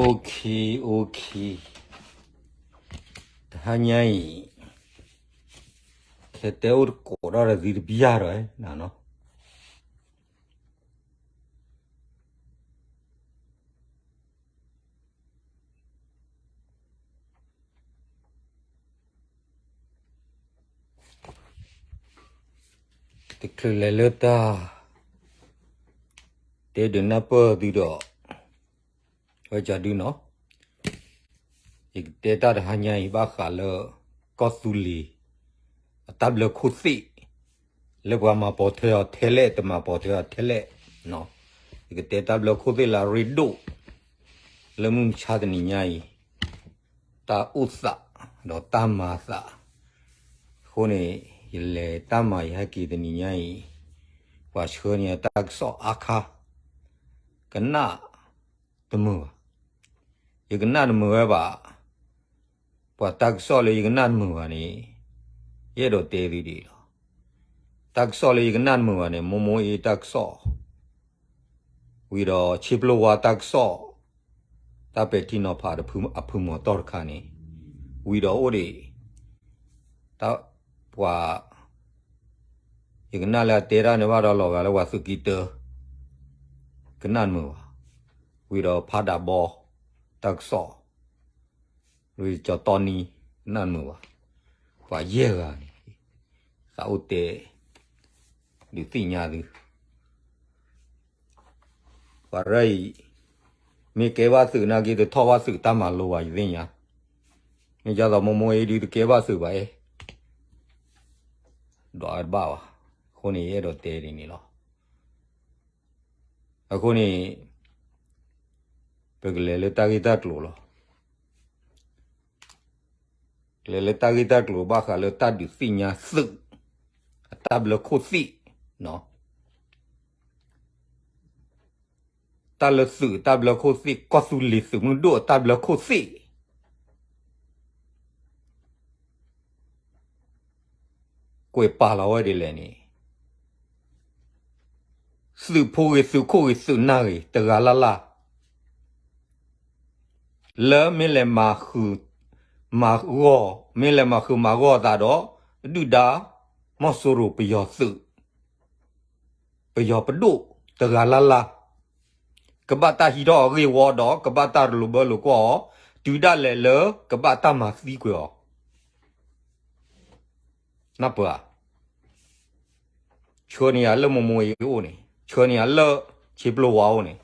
OK, OK, တဟါညါအံၤ ခဲတဲအိၣ်တကိးဒီးတသံတဘျၣ်ဒီးနၤနီၤ. တချုးလဲၤလၢတၢ် တဲဒုးနၢ်ပၢၢ်သုဒီး ဝဲကဒုနီၤ, ယကတဲတၢ်တဟါညါအံၤ ဘၣ်ဃးလၢ ကီၢ်သူလ့ၤ အတၢ်ဘျၢခိၣ်သ့ၣ် လၢပှၤမၤပိာ်ထွဲအီၤထဲလဲၣ် တမၤပိာ်ထွဲအီၤထဲလဲၣ်, ယကတဲတၢ်ဘျၢခိၣ်သ့ၣ်လၢအရ့ဒိၣ် လၢမုၢ်မဆါတနံၤညါအံၤ တၢ်အိၣ်သး ဒီးတၢ်မၤသး, အဃိန့ၣ် ယလဲၤတၢ်မၤယဟဲက့ၤတနံၤညါအံၤ ပှၤဆှၢန့ၢ်တၢ်ကစီၣ်အါခါ ကနၣ်တမုာ်ဘၣ်. ယကနၣ်တမုာ်ဝဲဘၣ်. ပှၤတၢ်ကစီၣ်လၢယကနၣ်တမုာ်ဘၣ်န့ၣ် ယအဲၣ်ဒိးတဲသုဒ်အံၤလီၤ. တၢ်ကစီၣ်လၢယကနၣ်တမုာ်ဘၣ်န့ၣ် မိၢ်မိၢ်အ့တၢ်ကစီၣ် ဝံၤဒီးဆ့ပျိဝါတၢ်ကစီၣ်, တၢ်ပဲာ်ထံနီၤဖးအဖုမီၤတီၢ်တခါန့ၣ်, ဝံၤဒီးအိၣ်ဒံး တၢ်ပှၤ ယကနၣ်လၢအတဲတၢ်န့ၣ်ဘၣ်ဒီးလီၤဂာ်လၢပှၤသုးက့တၢ ကနၣ်တမုာ်ဘၣ်. ဝံၤဒီးဖးဒးဘီ တၢ်ကစီၣ်, ဝံၤကၠီၤတီနံ ကနၣ်တမုာ်ဘၣ်. ပှၤယဲၢ်ဂၤန့ၣ် သးအိၣ်တဲ ဒုးသ့ၣ်ညါသု ပှၤရၢအံၤ မ့ၢ်ကဲဘၣ်သုးနာ်က့ တထီၣ်ဘၣ်သုးတၢ်မၤလိဘၣ် ယသ့ၣ်ညါ, မ့ၢ်ဒ်သိးမိၢ်မိၢ်အ့ဒုးတကဲဘၣ်သုးဘၣ်အ့ ဒွးတဘၣ်ဘၣ်. အဃိန့ၣ် ယအဲၣ်ဒိးတဲဒ်န့ၣ်လီၤ. အဃိန့ၣ် ပကလဲၤလၢတၢ်ဂ့ၢ်တၢ်ကျိၤလီၤ. လဲၤလၢတၢ်ဂ့ၢ်တၢ်ကျိၤဘၣ်ဃးလၢတၢ်ဒုးသ့ၣ်ညါသုး အတၢ်ဘျၢခိၣ်သ့ၣ်, တၢ်လၢသုးအတၢ်ဘျၢခိၣ်သ့ၣ် ကီၢ်သူလ့ၤသုးမုၢ်ဒိၣ်အတၢ်ဘျၢခိၣ်သ့ၣ် ကွဲးပာ်လီၤဝဲဒ်လဲၣ်န့ၣ်, သုးဖိဂ့ၤ သုးခိၣ်ဂ့ၤ သုးနၢ်ဂ့ၤ တဂၤလၢ်လၢ် လၢမ့ၢ်လဲၤမၤဃုာ်မၤဂီၢ် မ့ၢ်လဲၤမၤဃုာ်မၤဂီၢ်အသးဒီး ဒုၣ်ဒါ မီၢ်စိရိၤ ပယီၤသုး ပယီၤပဒိၣ်တဂၤလၢ်လၢ် ကဘၣ်တၢ်ဟံးထီၣ်အဂ့ၢ်ဝီဒီး ကဘၣ်တၢ်လိာ်ဘၢလိာ်ကွီၢ်အီၤ တုၤဒၣ်လဲာ်လၢကဘၣ်တၢ်မၤသံကွံာ်အီၤ နၢ်ပၢၢ်ဧါ. ဆှၢန့ၢ်ယၤလၢမိၢ်မိၢ်အ့အိၣ်န့ၣ် ဆှၢန့ၢ်ယၤလၢဆ့ပျိဝါအိၣ်န့ၣ်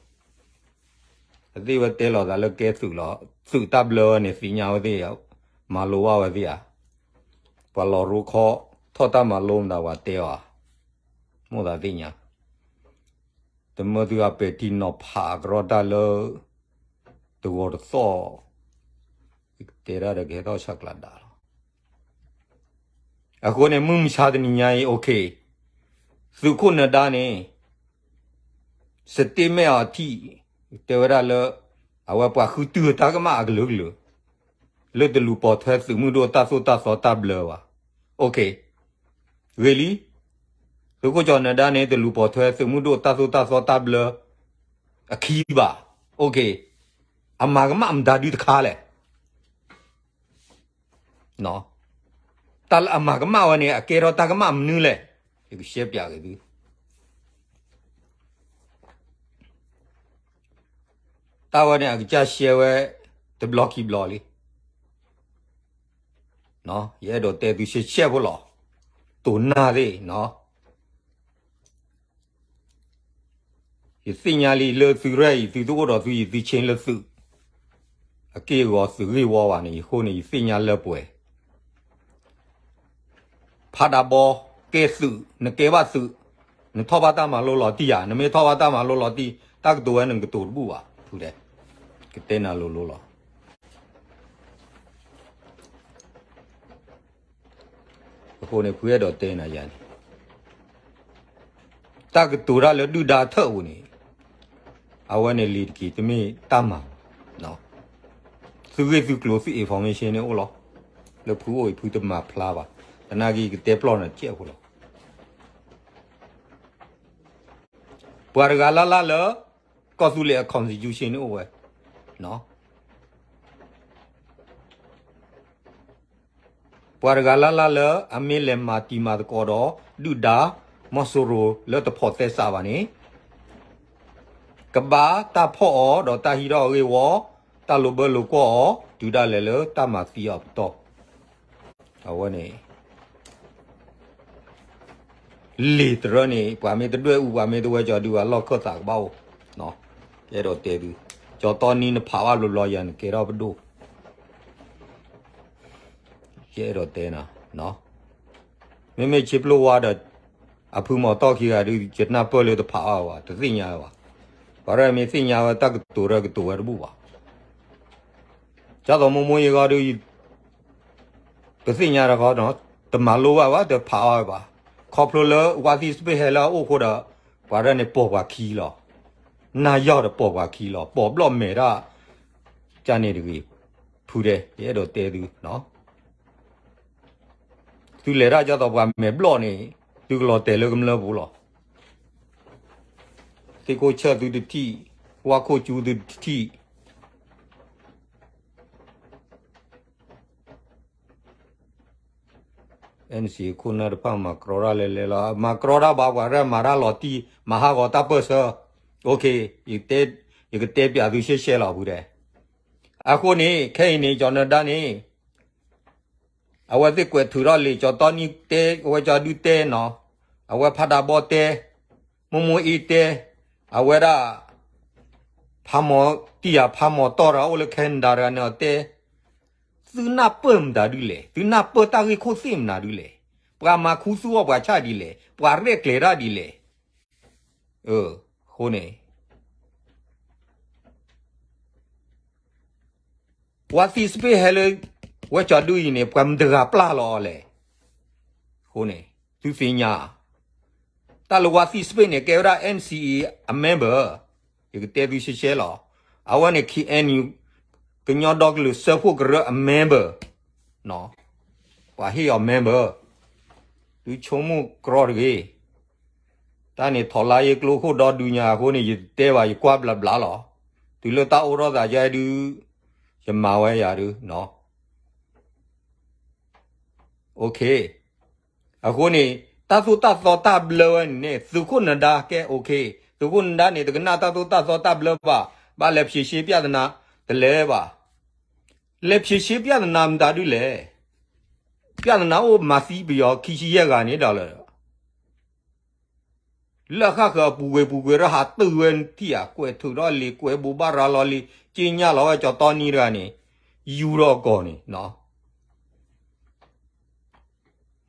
အသ့ၣ်ဝဲတဲလီၤသးလၢကဲသုးလီၤ သုးတၢ်ဘျၢဝဲန့ၣ် သ့ၣ်ညါဝဲသ့ၣ်ဧါ, မၤလိဘၣ်ဝဲသ့ၣ်ဧါ, ပှၤလီၤရိခီ ထီၣ်တၢ်မၤလိမတၤပှၤတဲအီၤဧါ, မိၣ်သးသ့ၣ်ညါ, တမၢသုအပဲာ်ထံနီၤဖးအကရီတၢ်လၢ တဂီၤတသီၣ် တဲဒၣ်ဒီးကဟဲထီၣ်ဆၢကျးဒၣ်လီၤ. အဃိန့ၣ် မုၢ်မဆါတနံၤညါအံၤ OK, သုးခိၣ်နၢၤဒါန့ၣ် statement အီၤထံၣ် တဲဝဲဒၣ်လၢ အဝဲပှၤဃုတုၤတၢ်ကမၣ်အကလုာ်ကလုာ် လၢတလူၤပိာ်ထွဲသုးမုၢ်ဒိၣ်တၢ်သိၣ်တၢ်သီတၢ်ဘျၢဘၣ်. OK, ဂ့ၤလံ, သုးခိၣ်ကၠီၤနၢၤဒါန့ၣ် တလူၤပိာ်ထွဲသုးမုၢ်ဒိၣ်တၢ်သိၣ်တၢ်သီတၢ်ဘျၢ အခံဘၣ်. OK, အမၤကမၣ်မတၤဒုတခါလဲၣ် တၢ်လၢအမၤကမၣ်ဝဲန့ၣ် အကဲထီၣ်တၢ်ကမၣ်မနုၤလဲၣ်. ယကရှဲပၠးက့ၤသု တၢ်ဝဲန့ၣ် အကစၢ်ရှဲဝဲ တဘျီခံဘျီလံ. ယအဲၣ်ဒိးတဲသုရှဲရှဲဖိလီၤ. တိၢ်နၢ်သ့ၣ် ယသ့ၣ်ညါလံလၢသုရဲၣ်အံၤ သုတအိၣ်ဒီးသုယံၤသုဆ့လၢသုး အက့ၢ်အဂီၤသုးဂ့ၢ်ဝီဘၣ်န့ၣ် ယဃိန့ၣ် ယသ့ၣ်ညါလၢပှဲၤ ဖးဒးဘီ ကဲသုး နကဲဘၣ်သုး နထီၣ်ဘၣ်တၢ်မၤလိလီၤတံၢ်ဧါ, နမ့ၢ်ထီၣ်ဘၣ်တၢ်မၤလိလီၤတံၢ် တၢ်ကတိၤဝဲနကတိၤတဘူၣ်ဘၣ် ဖုဒဲး ကတဲနၤလိၤလိၤလီၤ. အဃိန့ၣ် ဖုအဲၣ်ဒိးတဲနၤယၤန့ၣ် တၢ်ကတိၤတၢ်လၢဒုၣ်ဒါထၢၣ်ပူၤန့ၣ် အဝဲန့ၣ်လံၤတက့ၤတမ့ၢ်တၢ်မၤ သုဂ့ၢ်သုကျိၤသု information န့ၣ်အိၣ်လီၤ. လၢဖုအိၣ်အံၤ ဖုတမၤဖျါဘၣ်. သနာ်က့ ယကတဲပျီၢ်နၤတကဲးဖိလီၤ. ပှၤတဂၤလၢ်လၢ်လၢ ကီၢ်သူလ့ၤအ constitution န့ၣ်အိၣ်ဝဲ, နီၤ ပှၤတဂၤလၢ်လၢ်လၢအမ့ၢ်လဲၤမၤတံၤမၤသကိးဒီး ဒုၣ်ဒါ မီၤစိရိၤလၢတဖိးသဲစးဘၣ်န့ၣ် ကဘၣ်တၢ်ဖီၣ်အီၤဒီးတၢ်ဟံးထီၣ်အဂ့ၢ်ဝီ, တၢ်လိာ်ဘၢလိာ်ကွီၢ်အီၤ တုၤဒၣ်လဲာ်လၢတၢ်မၤသံအီၤပတီၢ်. အဝဲန့ၣ် လံာ်တရၢန့ၣ် ပှၤမ့ၢ်တဒွဲၣ်အူ ပှၤမ့ၢ်တဝဲကၠီဒုး ပှၤလီၢ်ခၢၣ်သးကဘၣ်အိၣ်, ယအဲၣ်ဒိးတဲသု, ကၠီတီနံနဖးဘၣ်ဘျီဘျီယၤ နကဲထီၣ်ပဒိၣ်, ယအဲၣ်ဒိးတဲနၤ, မ့မ့ၢ်ဆ့ပျိဝါဒီး အဖုမီၤတီၢ်ခံဂၤဒုး ယနၢ်ပၢၢ်လၢတဖးဘၣ်ဘၣ် တသ့ၣ်ညါဘၣ်, ပှၤရဲၣ်မ့ၢ်သ့ၣ်ညါဝဲတၢ်ကတိၤရဲၣ်ကတိၤဝဲတဘူၣ်ဘၣ်. ကၠီသိးမိၢ်မိၢ်ယဂီၢ်ဒုး တသ့ၣ်ညါတခီ, တမၤလိဘၣ်ဘၣ် တဖးအီၤဘၣ်, ခီဖျိလၢ ဝါသံၣ်စပ့ၣ်ဟဲလၢအအိၣ်အဃိဒီး ပှၤရဲၣ်န့ၣ်ပိာ်ပှၤခံလီၤ, နၢ်ယီၢ်ဒီးပိာ်ပှၤခံလီၤ, ပိာ်ဘျီၣ်မဲာ်ဒၣ်, ကန့ၣ်တဂ့ၤ, ဖုဒဲး ယအဲၣ်ဒိးတဲသု, သုလဲၤတၢ်ကၠီသိးပှၤမဲာ်ဘျီၣ်န့ၣ် သုကလီၤတဲာ်လၢကမျၢၢ်ပူၤလီၤ. သ့ၣ်ခိၣ်ဆၢၣ်သုတထံၣ်, ဝါခိၣ်ကၠူသုတထံၣ် NCA ခိၣ်နၢ်တဖၣ်မၤကြီတၢ်လဲၤလဲၤလီၤ, မၤကြီတၢ်ဘၣ် ပှၤရဲၣ်မၤတၢ်လီၤတံၢ် မၤဟးဂီၤတၢ်ပၢၢ်ဆၢ, ယကတဲပၠးသုရှဲရှဲလီၤဖုဒဲး. အဃိန့ၣ် ခဲအံၤန့ၣ် ကၠီနဒါန့ၣ် အဝဲသ့ၣ်ကွဲးထုးထီၣ်လံာ် ကၠီတီနံတဲ အဝဲကၠီဒုတဲနီၤ, အဝဲဖးဒးဘီတဲ, မိၢ်မိၢ်အ့တဲ, အဝဲဒၣ် ဖးမီၤတံၢ်ယၤ ဖးမီၤတီၢ်တဂၤအိၣ်လၢ Canada တဂၤန့ၣ်အီၤတဲ, သုနၢ်ပၢၢ်မတၤဒုလဲၣ်, သုနၢ်ပၢၢ်တၢ်ဂ့ၢ်ခိၣ်သ့ၣ်မနုၤဒုလဲၣ်, ပှၤမၤခူသူၣ်အီၣ်ပှၤဆၣ်ဒ်လဲၣ်, ပှၤရဲၣ်ကျဲၤတၢ်ဒ်လဲၣ်, အဃိန့ၣ် ဝါသံၣ်စပ့ၣ်ဟဲလၢ ဝဲကၠီဒုအံၤန့ၣ် ပှၤမတၤတဂၤပျၢ်လီၤအီၤလဲၣ်. အဃိန့ၣ် သုသ့ၣ်ညါ, တၢ်လၢဝါသံၣ်စပ့ၣ်န့ၣ် ကဲဝဲဒၣ် NCA အ member, ယကတဲသုရှဲရှဲလီၤ. အဝဲန့ၣ် KNU ကညီဒီကလုာ်စၢဖှိၣ်ကရၢအ member, ပှၤဟ့ၣ်အီၤ member, သုဆိကမိၣ်ကြီတဂ့ၤ. တၢ်န့ၣ်ထီၣ်လါယဲကျိခိၣ်ဒီဒုညါအဃိန့ၣ် ယတတဲဘၣ် ယကွၢ်ဘျးဘျးလီၤ. တုၤလၢတၢ်အိၣ်ထီၣ်သးယဲဒုး ယမၤဝဲယၤဒုး, OK. အဃိန့ၣ် တၢ်သိၣ်တၢ်သီတၢ်ဘျၢဝဲန့ၣ်န့ၣ် သုးခိၣ်နဒါကဲ OK, သုးခိၣ်နဒါန့ၣ် တကနၣ်တၢ်သိၣ်တၢ်သီတၢ်ဘျၢဘၣ်, ဘၣ်လဲၤ ဖြေရှင်း ပြဿနာ တလဲၤဘၣ်. လဲၤ ဖြေရှင်း ပြဿနာ မတၤဒုလဲၣ်. ပြဿနာ အိၣ်မၤသံပယီၤခံဆံယဲၢ်ဂၤန့ၣ်ဒီးလၢ လၢအဃၣ်ဃၢၤအပူၤကွံာ်ပူၤကွံာ် ရဟးတုၤဝဲထံၣ်ဧါ, ကွဲးထုးထီၣ်လံာ် ကွဲးဘိးဘၣ်ရၤလီၤလံာ် က့ညၣ်လီၤဝဲကၠီတီနံတဂၤန့ၣ် ယူၤဒီးအကီၢ်န့ၣ်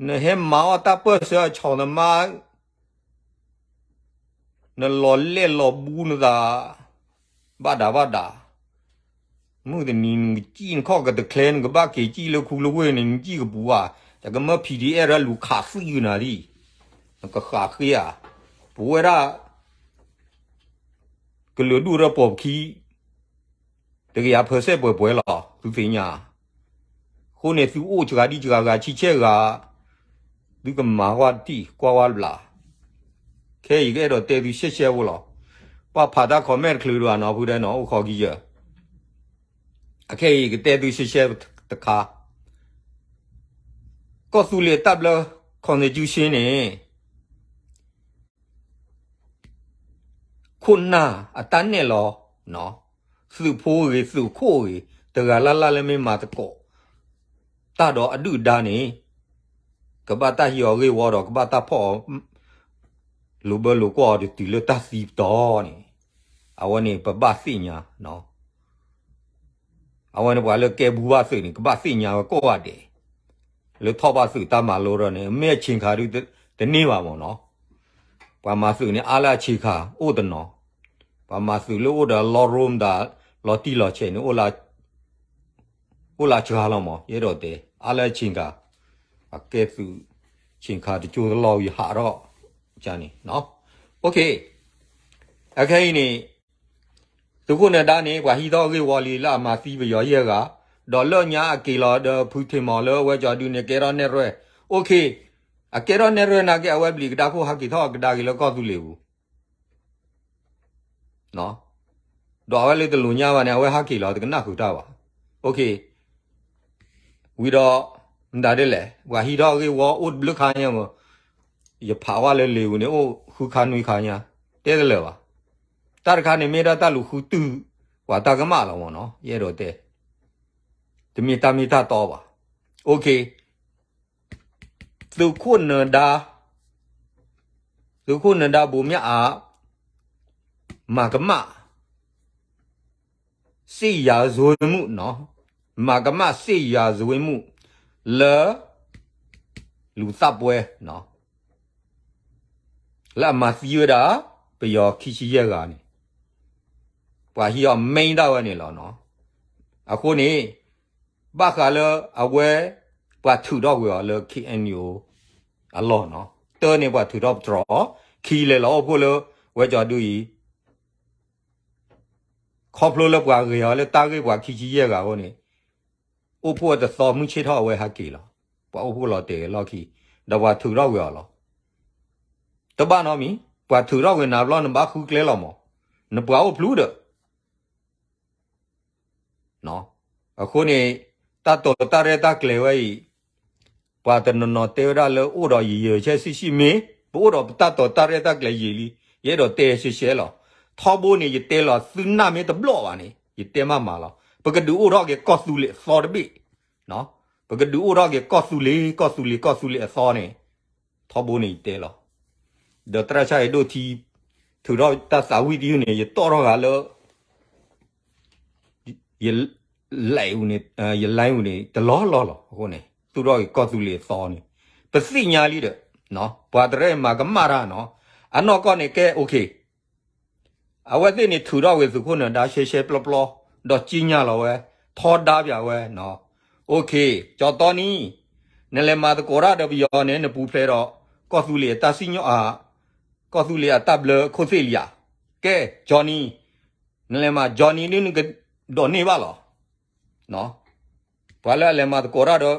နဟဲမၤအီၣ်တၢ်ပၢၢ်ဆၢအဆီၣ်နမါ, နလီၤလဲၣ်လီၤဘူးနသး, ဘၣ်ဒးဘၣ်ဒး, မုၢ်တနံၤနကစံၣ်နခီၣ်ကတချဲ နကဘၣ်က့ၤစံၣ်လၢခူလၢဝ့ၢ်န့ၣ် နစံၣ်ကပူၤဧါ, တကမၢ PDF ရလူၤခးသံကနၤဒံး, နကဃၣ်ဃ့ဧါ, ပဝဲဒၣ် ကလုာ်ဒူၣ်ရၢပိာ်ပခံ တကယၤ percent ပှဲၤပှဲၤလီၤ သုသ့ၣ်ညါ. အဃိန့ၣ် သုအိၣ်စှၤဒံစှၤဂၤ ဆံဆဲၣ်ဂၤ, သုကမၤဝဲတံၢ်ကွၢ်ဝဲတဘျး. ခဲအံၤကအဲၣ်ဒိးတဲသုရှဲရှဲဖိလီၤ. ပှၤဖးတၢ် comment တချုးဒံးဘၣ်နီၤ ဖုဒဲနီၤ အိၣ်ခိးကံယၢၤ. အခဲအံၤကတဲသုရှဲရှဲတခါ, ကီၢ်သူလ့ၤတၢ်ဘျၢ constitution န့ၣ် ခိၣ်နၢ်အတၢ်နဲၣ်လီၤ, သုးဖိဂ့ၤ သုးခိၣ်ဂ့ၤ တဂၤလၢ်လၢ်လၢမ့ၢ်မၤသကိး တၢ်ဒီးအဒုၣ်အဒါန့ၣ် ကဘၣ်တၢ်ဟံးအီၤဂ့ၢ်ဝီဒီး ကဘၣ်တၢ်ဖီၣ်အီၤ လိာ်ဘၢလိာ်ကွီၢ်အီၤတတုၤလၢတၢ်သံပတီၢ်န့ၣ်, အဝဲန့ၣ်ပဘၣ်သ့ၣ်ညါ အဝဲန့ၣ်ပှၤလၢကဲဘူးဘၣ်သုးန့ၣ် ကဘၣ်သ့ၣ်ညါဝဲကိးဂၤဒဲး, လၢထီၣ်ဘၣ်သုးတၢ်မၤလိဒီးန့ၣ် မ့ၢ်အဆ့ၣ်ခါဒုး တန့ၢ်ဘၣ်မ့ၢ်နီၤ, ပှၤမၤသုးန့ၣ် အါလၢအဆ့ၣ်ခါ အိၣ်တနီၤ, ပှၤမၤသုးလၢအိၣ်ဒီးလီရိမတၤ လီၤတံၢ်လီၤဆဲးန့ၣ် အိၣ်လၢအစှၤလီၤမး ယအဲၣ်ဒိးတဲ အါလၢအဆ့ၣ်ခါ, အကဲသုး ဆ့ၣ်ခါတကၠိတလီၢ်ဝံၤဟးထီၣ်န့ၣ်, အခဲအံၤန့ၣ် သုးခိၣ်နၢၤဒါန့ၣ် ပှၤဟံးထီၣ်ဂ့ၢ်ဝီလံလၢအမၤသံပယီၤယဲၢ်ဂၤ, ဒီးလၢညါအက့ၤလီၤဒီးဖုထ့ၣ်မီၤလၢအဝဲကၠီဒုန့ၣ် ကဲထီၣ်နဲၣ်ရွဲၣ်, OK, အကဲထီၣ်နဲၣ်ရွဲၣ်နာ်က့ အဝဲဘျံးကဒါခိၣ်ဟးက့ၤထီၣ်ကဒါက့ၤလၢကီၢ်သူလ့ၤပူၤ ဒီးအဝဲလၢတလိာ်ညါဘၣ်န့ၣ် အဝဲဟးက့ၤလီၤ တကနၣ်ဃုာ်တၢ်ဘၣ်, OK, ဝံၤဒီး မတၤဒ်လဲၣ် ပှၤဟံးထီၣ်ဂ့ၢ်ဝီအိၣ်တဘျုးခါညါမး, ယဖးဝဲလၢလံာ်ပူၤန့ၣ် အိၣ်ဃုခါနွံခါညါ, တဲတလၢာ်ဘၣ်. တၢ်တခါန့ၣ်မ့ၢ်ဒၣ်တၢ်လူၤဃုတုၢ် ပှၤတၢ်ကမၣ်လီၤမးနီၤ, ယအဲၣ်ဒိးတဲ, တမ့ၢ်တၢ်မ့ၢ်တၢ်တီဘၣ်. OK, သုးခိၣ်နၢၤဒါ, သုးခိၣ်နၢၤဒါ ဘိးမၠၣ်အါ မၤကမၣ် စစ်ရာဇဝတ်မှုနီၤ, မၤကမၣ် စစ်ရာဇဝတ်မှု လၢ လူသတ်ပွဲနီၤ, လၢအမၤသံဝဲဒၣ် ပယီၤခံဆံယဲၢ်ဂၤန့ၣ်, ပှၤဟံးအီၤ main ဒၣ်ဝဲန့ၣ်လီၤနီၤ. အဃိန့ၣ် ဘၣ်ဃးလၢအဝဲ ပှၤထုးထီၣ်ကွံာ်အီၤလၢ KNU အလီၢ်နီၤ, တၢ်န့ၣ်ပှၤထုးထီၣ်ပတြၢၤ, ခံလဲၤလီၤအိၣ်ဖှိၣ်လၢ ဝဲကၠီၤဒုအံၤ ခီဖျိလၢပှၤဂ့ၤအီၤလၢတၢ်ဂ့ၢ်ပှၤခံဆံယဲၢ်ဂၤအဃိန့ၣ်, အိၣ်ဖှိၣ်အတသီမုၢ်ဆ့ၣ်ထီၣ်အဝဲဟးက့ၤလီၤ. ပှၤအိၣ်ဖှိၣ်လီၤတဲာ်လီၢ်ခံ, ဒီးပှၤထုးထီၣ်ကွံာ်အီၤလီၤ. တဘၣ်နီတမံၤ, ပှၤထုးထီၣ်ကွံာ်နၤဘျီနဘၣ်ဃုကျဲလီၤမး, နပှၤအိၣ်ဖျူဒီး အဃိန့ၣ် တၢ်တိာ်တၢ်ရဲၣ်တၢ်ကျဲၤဝဲအံၤ, ပှၤတနီၤနီၤတဲဝဲဒၣ်လၢအိၣ်ဒီးယယဲၢ်ဆဲဆံးဆံးမ့ၢ်, ပအိၣ်ဒီးပတၢ်တိာ်တၢ်ရဲၣ်တၢ်ကျဲၤယံာ်လံ, ယအဲၣ်ဒိးတဲရှဲရှဲလီၤ. ထီဘိန့ၣ် ယတဲလီၤသုနၢ်မ့ၢ်တဘျီၣ်ဘၣ်န့ၣ် ယတဲမးမးလီၤ. ပကဒုးအိၣ်ထီၣ်က့ၤကီၢ်သူလ့ၤအသီတဘ့ၣ်, ပကဒုးအိၣ်ထီၣ်က့ၤကီၢ်သူလ့ၤ ကီၢ်သူလ့ၤ ကီၢ်သူလ့ၤအသီန့ၣ်, ထီဘိန့ၣ်ယတဲလီၤ. ဒီးသရၣ်ဆၣ်အဲၣ်ဒိၣ်ထံ ထုးထီၣ်တၢ်သးဝံၣ်တယုၢ်န့ၣ် ယတီၣ်ထီၣ်ဂၤလၢ ယ line ပူၤန့ၣ် ယ line ပူၤန့ၣ် တလီၢ်လီၢ်လီၤ. အဃိန့ၣ် သူၣ်ထီၣ်က့ၤကီၢ်သူလ့ၤအသီန့ၣ် ပသ့ၣ်ညါလံဒီး ပှၤတရဲၣ်မၤကမၣ်တၢ်နီၤ. အနီၢ်ကီၢ်န့ၣ်ကဲ OK, အဝဲသ့ၣ်န့ၣ်ထုးထီၣ်ဝဲသုးခိၣ်နၢၤဒါရှဲရှဲပျီပျီ, ဒီးကံညါလီၤဝဲ, ထီဒါပၠးဝဲ, OK, ကၠီတီနံ, နလဲၤမၤသကိးတၢ်ဒီးပယီၤန့ၣ် နပူၤဖျဲးဒီး ကီၢ်သူလ့ၤအတၢ်စံၣ်ညီၣ်အ ကီၢ်သူလ့ၤအတၢ်ဘျၢခိၣ်သ့ၣ်လံဧါ. ကဲ ကၠီနံ, နလဲၤမၤ ကၠီနံ ဒ်နကဒိးန့ၢ်ဘၣ်လီၤ. ပှၤလၢအလဲၤမၤသကိးတၢ်ဒီး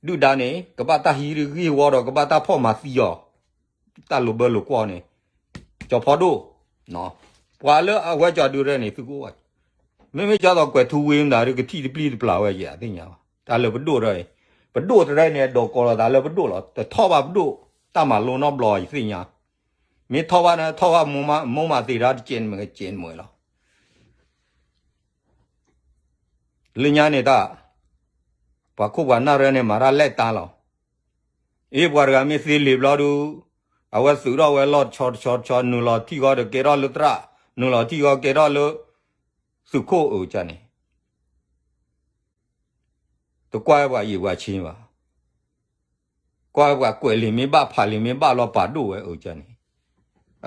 ဒုၣ်ဒါန့ၣ် ကဘၣ်တၢ်ဟံးဂ့ၢ်ဝီဒီး ကဘၣ်တၢ်ဖီၣ်မၤသံအီၤ, တၢ်လိာ်ဘၢလိာ်ကွီၢ်န့ၣ်, ကၠီဖီဒိၣ်, ပှၤလၢအဝဲကၠီဒုရဲၣ်န့ၣ် သုကအိၣ်ဘၣ်, မ့မ့ၢ်ကၠီသိးကွဲးထူဝ့မတၤဒီး ကထံၣ်တပျံၤတပျၢ်ဝဲယဲၢ် အသ့ၣ်ညါဘၣ်. တၢ်လၢပဒိၣ်ဒီး ပဒိၣ်တရဲၣ်န့ၣ် ဒိးကိးလီၤသးလၢပဒိၣ်လီၤ. တထီၣ်ဘၣ်ပဒိၣ် တၢ်မၤလိနီတဘျီ ယသ့ၣ်ညါ, မ့ၢ်ထီၣ်ဘၣ်န့ၣ် ထီၣ်ဘၣ်မိၢ်မးသ့ၣ်တၢ်တကဲးမ့ၢ်ကဲးမ့ၢ်လီၤ. လၢညါန့ၣ်တၢ် ပှၤခိၣ်ပှၤနၢ်ရဲၣ်န့ၣ် မၤတၢ်လဲၣ်တၢ်လီၤ. အ့ ပှၤတဂၤမ့ၢ်သ့လံာ်ဘျီဒုး အဝဲသုးထီၣ်ဝဲလီၢ်တဆီတဆီတဆီ နုာ်လီၤထံၣ်ဃီဒီးကဲထီၣ်လၢသရၣ်, နုာ်လီၤထံၣ်ဃီကဲထီၣ်လၢ သုးခိၣ်အုးကန့ၣ် တကွၢ်ဝဲပှၤယံာ်ပှၤဆံးဘၣ်. ကွၢ်ဝဲပှၤကွဲးလံာ်မ့ၢ်ဘၣ်ဖးလံာ်မ့ၢ်ဘၣ်လီၤပာ်ဒိၣ်ဝဲအုးကန့ၣ်.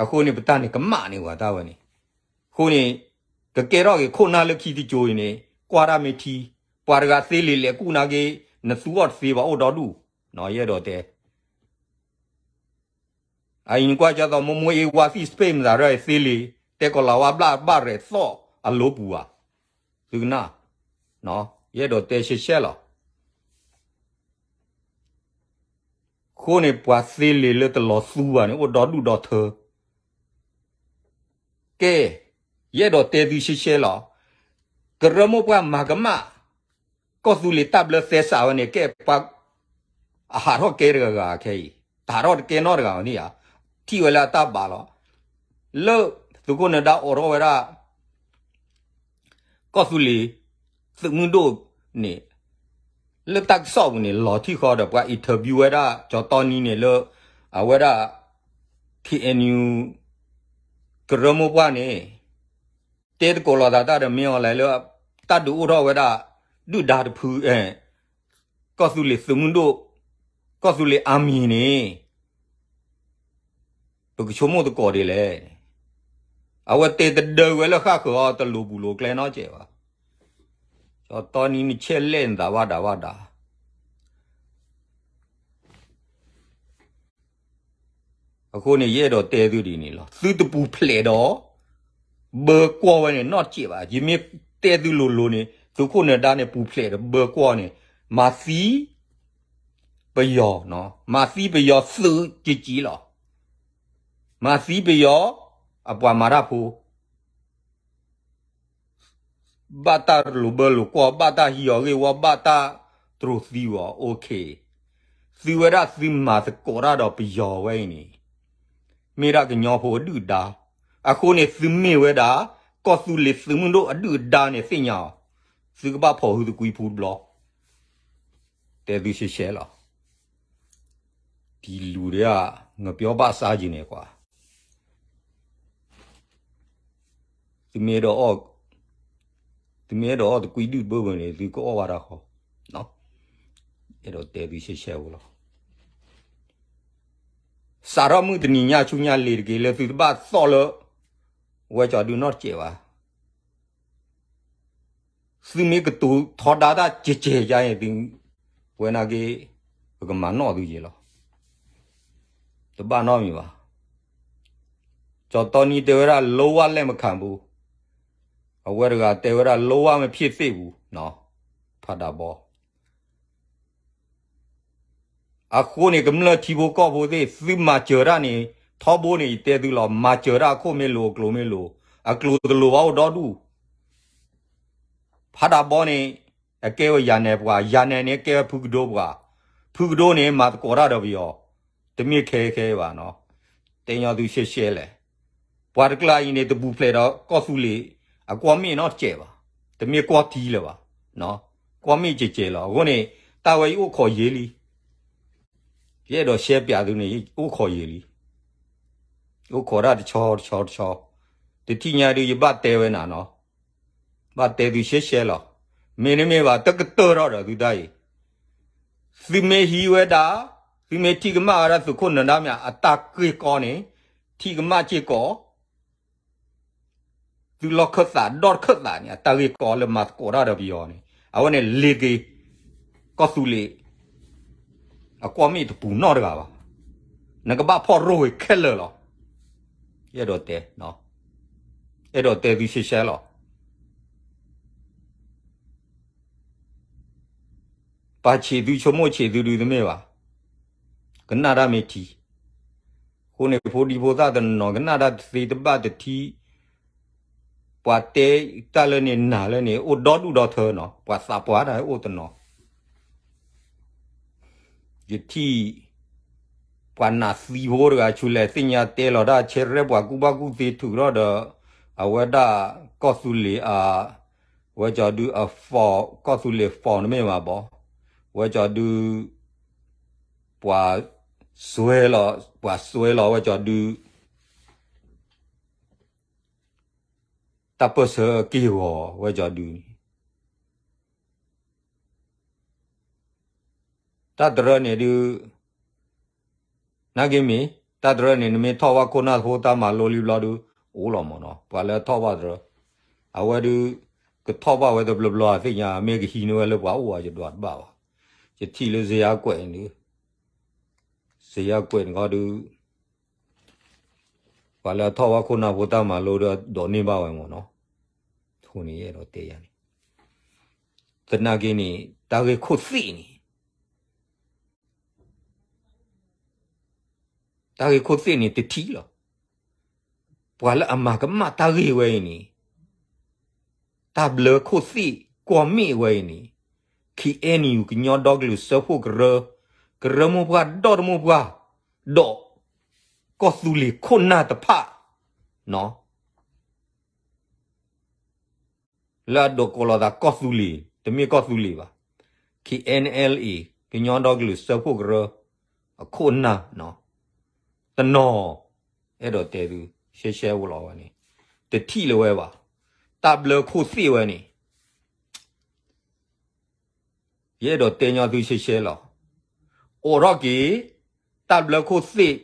အဃိန့ၣ် ပတၢ်န့ၣ်ကမၣ်န့ၢ်ပှၤတၢ်ဝဲန့ၣ်. အဃိန့ၣ် ကကဲထီၣ်က့ၤခိၣ်နၢ်လၢခံတကၠိအံၤန့ၣ် ကွၢ်တၢ်မ့ၢ်ထံ, ပှၤတဂၤသ့လံာ်လဲၤကူၣ်နာ်က့ နသူအီၤတသ့ဘၣ်အိၣ်ဒီဒူၣ်, ယအဲၣ်ဒိးတဲ အအံၤနကွၢ်ကၢ်သိးမိၢ်မိၢ်အ့ဝါသံၣ်စပ့းမတၤရၢၢ်အံၤသ့လံာ် တဲကီးလၤဝါဘျၣ်ဘၣ်ရဲၣ်သီၣ်အလိပူၤဘၣ်. သုကနၣ်, ယအဲၣ်ဒိးတဲရှဲရှဲလီၤ. အဃိန့ၣ် ပှၤသ့လံာ်လၢတလီၤသူဘၣ်န့ၣ် အိၣ်ဒီဒူၣ်ဒီထၢ. ကဲ, ယအဲၣ်ဒိးတဲသုရှဲရှဲလီၤ. ကရၢမိၢ်ပှၢ်မၤကမၣ် ကီၢ်သူလ့ၤတၢ်ဘျၢသဲစးဝဲန့ၣ် ကဲပှၤ အဟးထီၣ်ကဲတဂၤဂၤခဲအံၤ, တဟးထီၣ်တကဲနီတဂၤဝဲန့ၣ်ဧါ. ထံၣ်ဝဲလၢအတၢ်ဘၣ်လီၤ. လၢသုးခိၣ်နၢၤဒါအိးထီၣ်ဝဲဒၣ် ကီၢ်သူလ့ၤသုးမုၢ်ဒိၣ်န့ၣ် လၢတၢ်ကစီၣ်ပူၤန့ၣ် လီၤထံၣ်ဃီဒီး ပှၤ interview ဝဲဒၣ် ကၠီတီနံန့ၣ်လၢ အဝဲဒၣ် KNU ကရၢမိၢ်ပှၢ်န့ၣ် တဲသကိးလိာ်သးတၢ်ဒီး မ့ၢ်အီၤလဲၣ်လၢ တၢ်ဒုးအိၣ်ထီၣ်ဝဲဒၣ် ဒုၣ်ဒါတဖု ကီၢ်သူလ့ၤသုးမုၢ်ဒိၣ်, ကီၢ်သူလ့ၤ army န့ၣ် ပကဆိကမိၣ်သကိးဒ်လဲၣ်. အဝဲတဲတဒၢဝဲလၢဃၣ်ဃၢၤအီၤ တလိၤပူၤလိၤကျဲနီတစဲးဘၣ်. ကၠီတီနံနဆဲးလဲၣ်နသးဘၣ်ဒးဘၣ်ဒး. အဃိန့ၣ် ယအဲၣ်ဒိးတဲသုဒ်န့ၣ်လီၤ. သုတပူၤဖျဲးဒီး ဘၢကွီၢ်ဝဲန့ၣ် နီတစဲးဘၣ်. ယမ့ၢ်တဲသုလိၤလိၤန့ၣ် သုးခိၣ်နၢၤဒါန့ၣ် ပူၤဖျဲးဒီးဘၢကွီၢ်န့ၣ် မၤသံပယီၤ, မၤသံပယီၤသုးကကံလီၤ. မၤသံပယီၤအပှၤမၤတၢ်ဖိ ဘၣ်တၢ်လိၤဘၢလိၤကွီၢ်, ဘၣ်တၢ်ဟံးအီၤဂ့ၢ်ဝီ, ဘၣ်တၢ် တြီသံဝဲ OK, သုဝဲဒၣ်သုမၤသကိးတၢ်ဒီးပယီၤဝဲအံၤန့ၣ် မ့ၢ်ဒၣ်ကညီဖိအဒုၣ်ဒါ, အဃိန့ၣ်သုမ့ၢ်ဝဲဒၣ် ကီၢ်သူလ့ၤသုးမုၢ်ဒိၣ်အဒုၣ်အဒါန့ၣ်သ့ၣ်ညါအီၤ, သုကဘၣ်ဖီၣ်ဟုသကွံဖုတဘျီ, တဲသုရှဲရှဲလီၤ. ဒီလူတွေက ငပြောဘၣ်ဆၣ်က့ၤန့ၣ်ကွၢ်, သုမ့ၢ်အဲၣ်ဒိးအီၣ်, သုမ့ၢ်အဲၣ်ဒိးအီၣ်သကွံဒုၣ်တဘၣ်ဘၣ်န့ၣ် သုကအီၣ်ဝဲဒၣ်ဃီ, အဲၣ်ဒိးတဲသုရှဲရှဲဖိလီၤ. စးထီၣ်မုၢ်တနံၤညါဆူညါလံၤတက့ၢ် လၢသုတဘၣ်သီၣ်လၢ ဝဲကၠီဒုနီတစဲးဘၣ်. သုမ့ၢ်ကတိၤထီဒါတၢ်ကဲးကဲးယါအံၤ သုဝဲနာ်က့ ပကမၤနီၣ်သုယဲလီၤ. တဘၣ်နီတမံၤဘၣ်. ကၠီတီနံတဲဝဲဒၣ် လုံးဝလက်မခံဘူး, အဝဲတဂၤတဲဝဲဒၣ် လုံးဝမဖြစ်သင့်ဘူး, ဖးဒးဘီ အဃိန့ၣ် ကမျၢၢ်ထံဖိကီၢ်ဖိသ့ၣ် သုမၤစၢၤတၢ်န့ၣ် ထီဘိန့ၣ် ယတဲသုလီၤ, မၤစၢၤတၢ်အခိၣ်မ့ၢ်လိၤ အကျိၤမ့ၢ်လိၤ, အကျိၤတလိၤဘၣ်အိၣ်ဒီဒူၣ်. ဖးဒးဘီန့ၣ် အကဲဝဲယၤနဲပှၤ, ယၤနဲန့ၣ် အကဲဝဲဖုကဒိပှၤ, ဖုကဒိန့ၣ် မၤသကိးတၢ်ဒီးပယီၤ, တမ့ၢ်ခဲခဲဘၣ်နီၤ, တဲညီသုရှဲရှဲလဲၣ်. ပှၤတကျါအံၤန့ၣ် တပူၤဖျဲးဒီးကီၢ်သူလ့ၤ အကွီၢ်မ့ၣ်နီတစဲးဘၣ်, တမ့ၢ်ကွီၢ်ထံလၢၤဘၣ်, ကွီၢ်မ့ၣ်ကဲးကဲးလီၤ. အဃိန့ၣ် တၢ်ဝဲယအိၣ်ခိးယံာ်လံ, ယအဲၣ်ဒိးရှဲပၠးသုန့ၣ် ယအိၣ်ခိးယံာ်လံ, အိၣ်ခိးတၢ်တဆီတဆီတဆီ, တထံၣ်ညါဒုး ယဘၣ်တဲဝဲနၤနီၤ, ဘၣ်တဲသုရှဲရှဲလီၤ. မ့တမ့ၢ်ဘၣ် တကတၢၢ်ထီၣ်ဒီးသုတၢ်အံၤ, သုမ့ၢ်ဟံးဝဲဒၣ်, သုမ့ၢ်ထံၣ်ကမၣ်ဝဲဒၣ်သုးခိၣ်နၢၤဒါမ့ၢ် အတၢ်ဂ့ၢ်ကီန့ၣ်, ထံၣ်ကမၣ်စ့ၢ်ကီး သုလီၢ်ခၢၣ်သးဒီတခၢၣ်သးန့ၣ် အတၢ်ဂ့ၢ်ကီလၢမၤသကိးတၢ်ဒီးပယီၤန့ၣ် အဝဲန့ၣ်လ့ၤက့ၤ ကီၢ်သူလ့ၤ အကွီၢ်မ့ၣ်တပူၤနီတဂၤဘၣ်. နကဘၣ်ဖီၣ်ရိၢ်ဝ့ၤခဲလၢာ်လီၤ. အဲၣ်ဒိးတဲ, အဲၣ်ဒိးတဲသုရှဲရှဲလီၤ. ပာ်ဆံးသုဆိကမိၣ်ဆံးသုဒုးတမ့ၢ်ဘၣ်. ကနၣ်တၢ်မ့ၢ်ထံ, အဃိန့ၣ် ဖိဒံဖိသၣ်တနီၤ ကနၣ်တၢ်တသ့တဘၣ်တထံၣ်, ပှၤတဲတၢ်လၢန့ၣ်နၤလၢန့ၣ် အိၣ်ဒီဒူၣ်ဒီထၢနီၤ, ပှၤသးပှၢ်တၢ်အိၣ်တနီၤ. ယထံၣ် ပှၤနးသံဖိတဂၤဆူလဲၣ် သ့ၣ်ညါတဲလီၤတၢ် ဆဲရဲပှၤကူၣ်ဘၣ်ကူၣ်သ့ထုးထီၣ်ဒီး အဝဲဒၣ်ကီၢ်သူလ့ၤအ, ဝဲကၠီဒုးအ form, ကီၢ်သူလ့ၤ form တမ့ၢ်ဘၣ်ဘီ, ဝဲကၠီဒုး ပှၤစွဲလီၤ, ပှၤစွဲလီၤဝဲကၠီဒုး တၢ်ပၢၢ်ဆၢက့ၢ်ဂီၤဝဲကၠီဒုးန့ၣ် တၢ်တရၢန့ၣ်ဒုး နာ်က့မ့ၢ် တၢ်တရၢန့ၣ် နမ့ၢ်ထီၣ်ဘၣ်ခိၣ်နၢ်ဖိတၢ်မၤလိလံဘျီဒုး အိၣ်လီၤမ့ၢ်နီၤ, ပှၤလၢထီၣ်ဘၣ်တရၢ အဝဲဒုး ကထီၣ်ဘၣ်ဝဲတဘျီဘျီသ့ၣ်ညါ မ့ၢ်ကဟံးန့ၢ်ဝဲလၢပှၤအိၣ်အယဒွးတဘၣ်ဘၣ်. ယထံၣ်လၢစယါကွဲးန့ၣ်ဒုး စယါကွဲးန့ၣ်ခီဒုး ပှၤလၢအထီၣ်ဘၣ်ခိၣ်နၢ်ဖိတၢ်မၤလိဒီး ဒိးန့ၢ်ဘၣ်ဝဲမ့ၢ်နီၤ, အဃိန့ၣ်ယအဲၣ်ဒိးတဲယၤန့ၣ် သနာ်က့န့ၣ် တၢ်ဂ့ၢ်ခိၣ်သ့ၣ်န့ၣ် တၢ်ဂ့ၢ်ခိၣ်သ့ၣ်န့ၣ်တထံၣ်လီၤ. ပှၤလၢအမၤကမၣ်တၢ်ဂ့ၢ်ဝဲအံၤန့ၣ် တၢ်ဘျၢခိၣ်သ့ၣ်ကွီၢ်မ့ၣ်ဝဲအံၤန့ၣ် ခ့ၣ်အဲၣ်ယူၣ် ကညီဒီကလုာ်စၢဖှိၣ်ကရၢ, ကရၢမိၢ်ပှၢ်ဒီတမိၢ်ပှၢ်, ဒီး ကီၢ်သူလ့ၤခိၣ်နၢ်တဖၣ် လၢအဒိးကိးလီၤသးကီၢ်သူလ့ၤ တမ့ၢ်ကီၢ်သူလ့ၤဘၣ်, ခ့ၣ်အဲၣ်အဲလ်အ့ ကညီဒီကလုာ်စၢဖှိၣ်ကရၢ အခိၣ်အနၢ် တနီၤ အဲၣ်ဒိးတဲသု ရှဲရှဲအိၣ်လီၤဝဲန့ၣ် တထံၣ်လၢၤဝဲဘၣ်. တၢ်ဘျၢခိၣ်သ့ၣ်ဝဲန့ၣ် ယအဲၣ်ဒိးတဲညီသုရှဲရှဲလီၤ. အိးထီၣ်က့ၤ တၢ်ဘျၢခိၣ်သ့ၣ်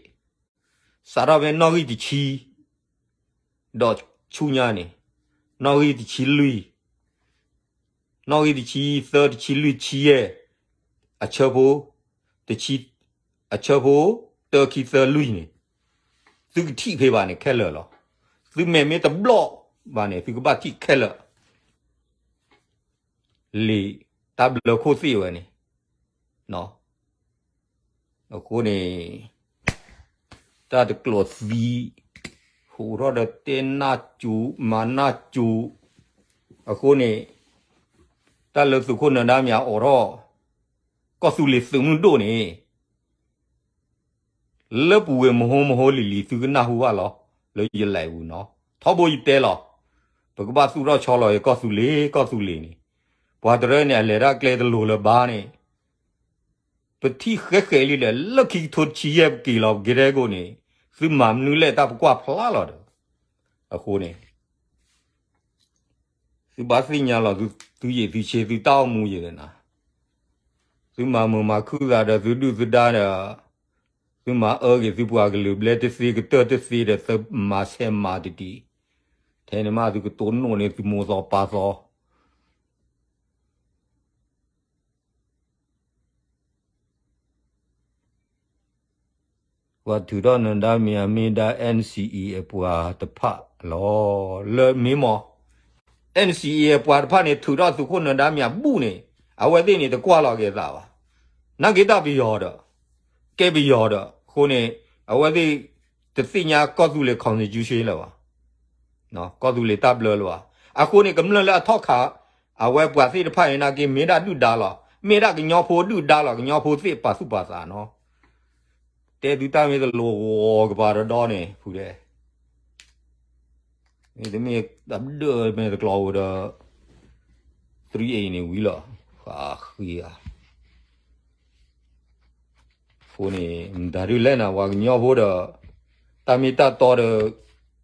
စးထီၣ်ဖဲနီၣ်ဂံၢ်တဆံ ဒီးဆူညါန့ၣ် နီၣ်ဂံၢ်တဆံလွံၢ် နီၣ်ဂံၢ်တဆံသၢ တဆံလွံၢ် တဆံယဲၢ် အဆၢဖိ တဆံ အဆၢဖိ တၢ ခံ သၢ လွံၢ်န့ၣ် သုကထံၣ်ဖဲဘၣ်န့ၣ်ခဲလၢာ်လီၤ. သုမဲာ်မ့ၢ်တဘျီၣ်ဘၣ်န့ၣ် သုကဘၣ်ထံၣ်ခဲလၢာ် လံာ်တၢ်ဘျၢခိၣ်သ့ၣ်ဝဲန့ၣ် အဃိန့ၣ် တၢ်တကျိးသံ ဟူးထီၣ်ဒီးတဲနၢ်စူၤ မၤနၢ်စူၤ အဃိန့ၣ် တၢ်လၢသုးခိၣ်နၢၤဒါမၠးအိးထီၣ် ကီၢ်သူလ့ၤသုးမုၢ်ဒိၣ်န့ၣ် လၢပူၤဝဲၢ်မဟိမဟိလံၤလံၤ သုကနၢ်ဟူဘၣ်လီၤ လၢယလဲၤဝံၤနီၤ. ထီဘိယတဲလီၤ, ပကဘၣ်သူၣ်ထီၣ်ဆီလီၤကီၢ်သူလ့ၤ ကီၢ်သူလ့ၤန့ၣ်, ပှၤတရၢန့ၣ် အလဲၤတၢ်ကျဲတလိၤလၢၤဘၣ်န့ၣ် ပထံၣ်ဃဲဃဲလံဒီး လၢခံကထိတဆံယဲၢ်ပက့ၤလီၤ ပကဲထဲကိးန့ၣ် သုမၤမနုၤလဲၣ်တၢ်ပကွၢ်ဖျါလီၤဒီး, အဃိန့ၣ် သုဘၣ်သ့ၣ်ညါလီၤ သုယံာ်သုဆ့ သုတၢ်အိၣ်မူယံာ်ဒီးနၤ, သုမၤမုာ်မၤခုၣ်သးဒီးသုဒုၣ်သုဒါဒီး, သုမၤအၢက့ၤသုပှၤကလုာ်ဘျဲတသ့ကတၢၢ်တသ့ဒီး သုမၤဆဲးမၤတတံၢ်, ထဲန့ၣ်မးသုကတိၢ်နီၣ်န့ၢ်သုမိၢ်သီပၢ်သီ ပှၤထုးထီၣ်နၢၤဒါမံၤအမ့ၢ်ဒၣ် NCA အပှၤတဖၣ်လီၤ. လၢမ့ၢ်မး NCA အပှၤတဖၣ်န့ၣ် ထုးထီၣ်သုးခိၣ်နၢၤဒါမံၤအဘူၣ်န့ၣ် အဝဲသ့ၣ်န့ၣ်တကွၢ်လီၤက့ၤသးဘၣ်. နာ်က့ၤတၢ်ပယီၤဒီး ကဲပယီၤဒီး အဃိန့ၣ် အဝဲသ့ၣ်တသ့ၣ်ညါကီၢ်သူလ့ၤ constitution လၢၤဘၣ်. ကီၢ်သူလ့ၤတၢ်ဘျၢလၢၤဘၣ်. အဃိန့ၣ် ကမျၢၢ်လၢအထီၣ်ခး အဝဲပှၤသ့ၣ်တဖၣ်အံၤနာ်က့ၤ မ့ၢ်ဒၣ်ဒုၣ်ဒါလီၤ. မ့ၢ်ဒၣ်ကညီဖိဒုၣ်ဒါလီၤ. ကညီဖိသ့ၣ်ပာ်သူၣ်ပာ်သးနီၤ. တဲသုတၢ်မ့ၢ်တလိၤဂီၤကပၤဒီဒီန့ၣ် ဖုတဲ, မ့တမ့ၢ်တၢ်ဒၢမ့ၢ်တကျီအိၣ်ဒီး three A န့ၣ်ဝံၤလီၤ. ဃးဃံဧါ. အဃိန့ၣ် မတၤဒုလဲၣ်နၤ ပှၤကညီဖိဒီး တၢ်မ့ၢ်တၢ်တီဒီး